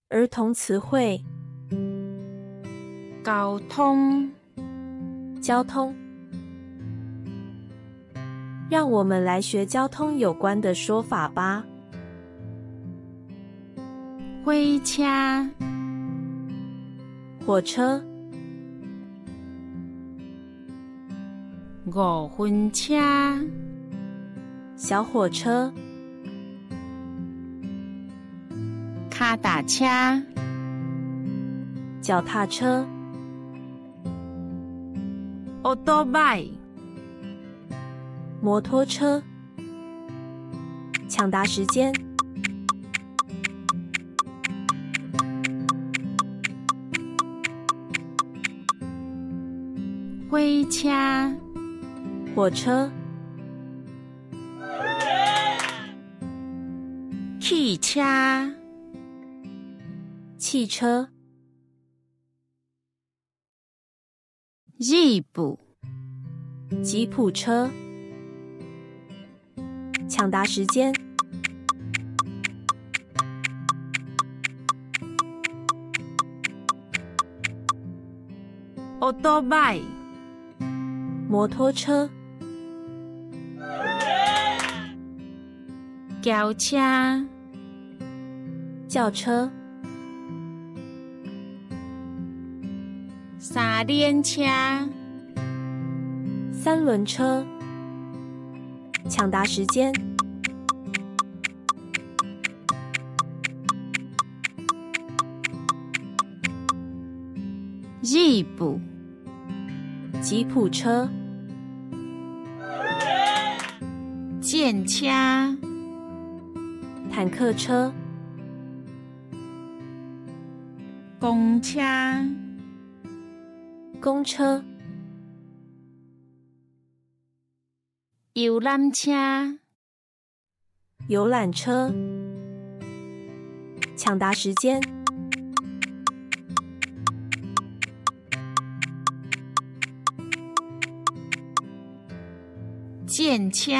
儿童词汇。交通。交通。让我们来学交通有关的说法吧。火车。火车。五分车。小火车。跤踏车。脚踏车。乌多摆。摩托车。抢答时间。火车。火车。汽车。汽车。吉普。吉普车。抢答时间。乌多摆。摩托车。轿车。轿车。三轮车。三轮车。抢答时间。吉普。吉普车。战车。坦克车。公车。公车。游览车。游览车。抢答时间。战车。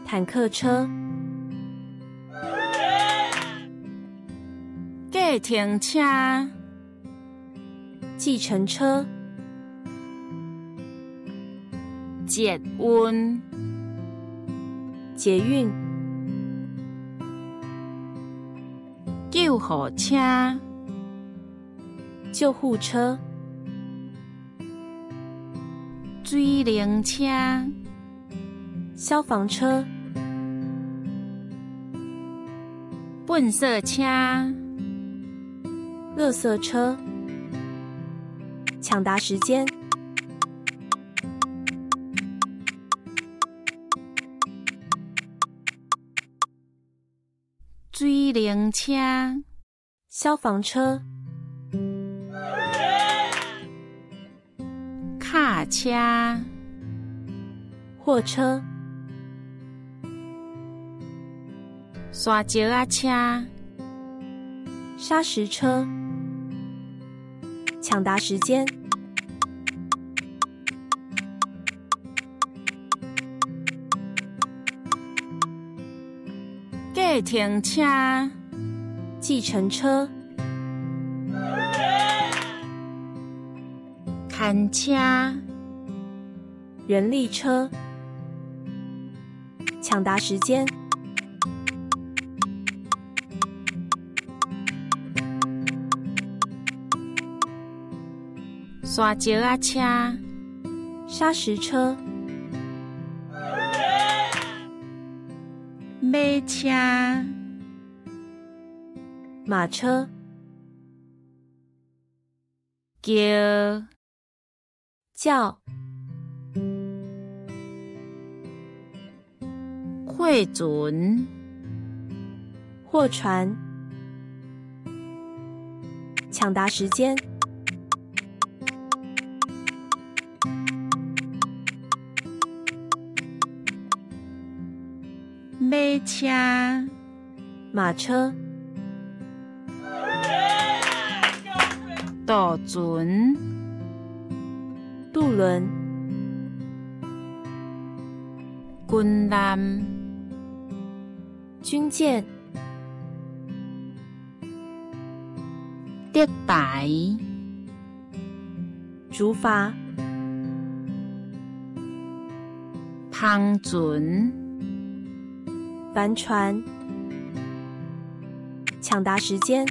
坦克车。计程车。计程车。捷运。捷运。救护车。救护车。水灵车。消防车。粪扫车。垃圾车。抢答时间。水灵车。消防车。卡车。货车。沙石仔车。砂石车。抢答时间。计程车。计程车。牵车。人力车。抢答时间。沙石仔车。砂石车。马车。马车。叫。叫。货船。货船。抢答时间。马车。马车。渡船。渡轮。军舰。军舰。竹排，竹筏，帆船，帆船。抢答时间。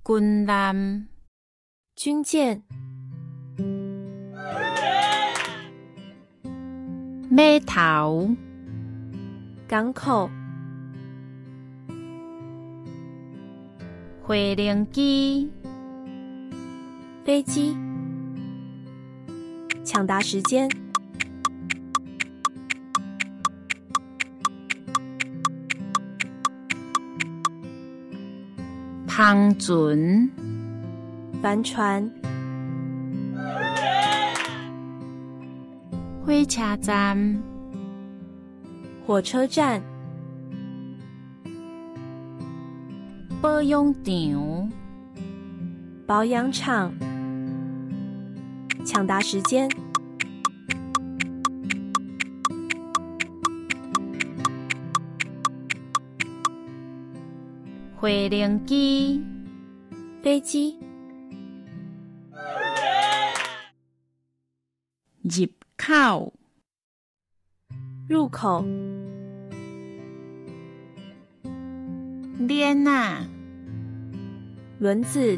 军舰，军舰，码头，港口，飞行机，飞机。抢答时间。帆船，帆船，火车站，火车站，保养场，保养厂。抢答时间。飞行机，飞机，入口，入口，链仔，轮子，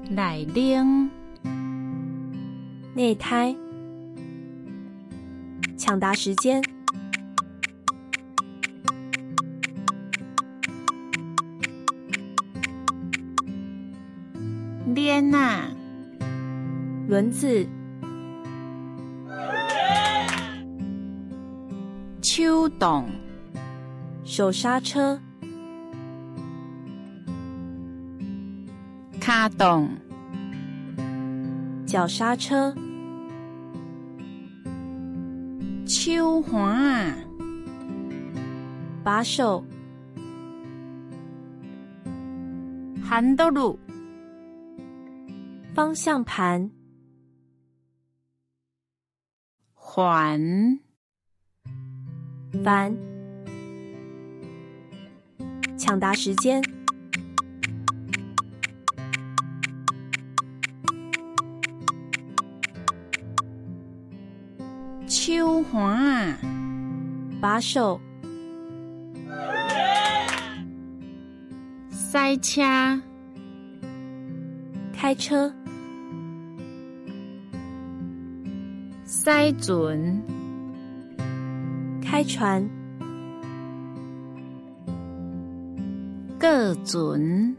内冷，内胎。抢答时间。链仔，轮子，手动，手刹车，跤挡，脚刹车，手环，把手，ハンドル，方向盘，环，帆。抢答时间。手环，把手，驶车，开车，驶船，开船，过船，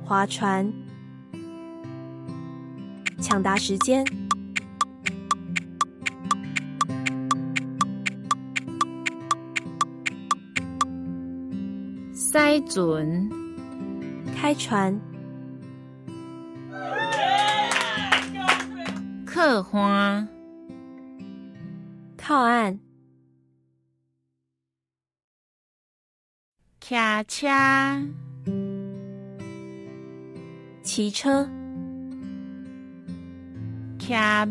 划船。抢答时间。驶船，开船，靠岸，靠岸，骑车，骑车，骑马，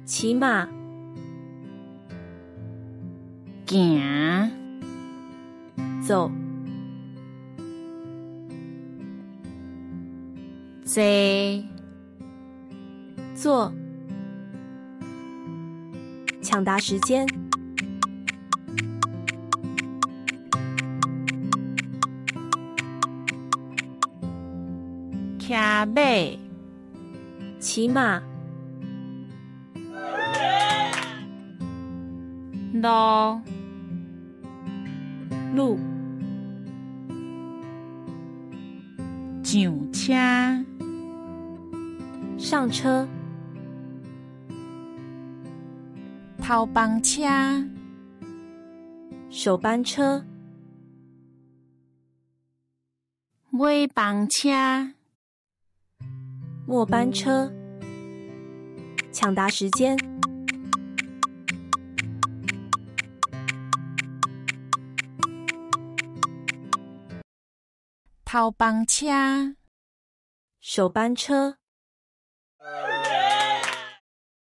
骑马，行，走，坐，坐。抢答时间。骑马，骑马，路，路，上车，上车，头班车，首班车，尾班车，末班车。抢答时间。头班车，小班車。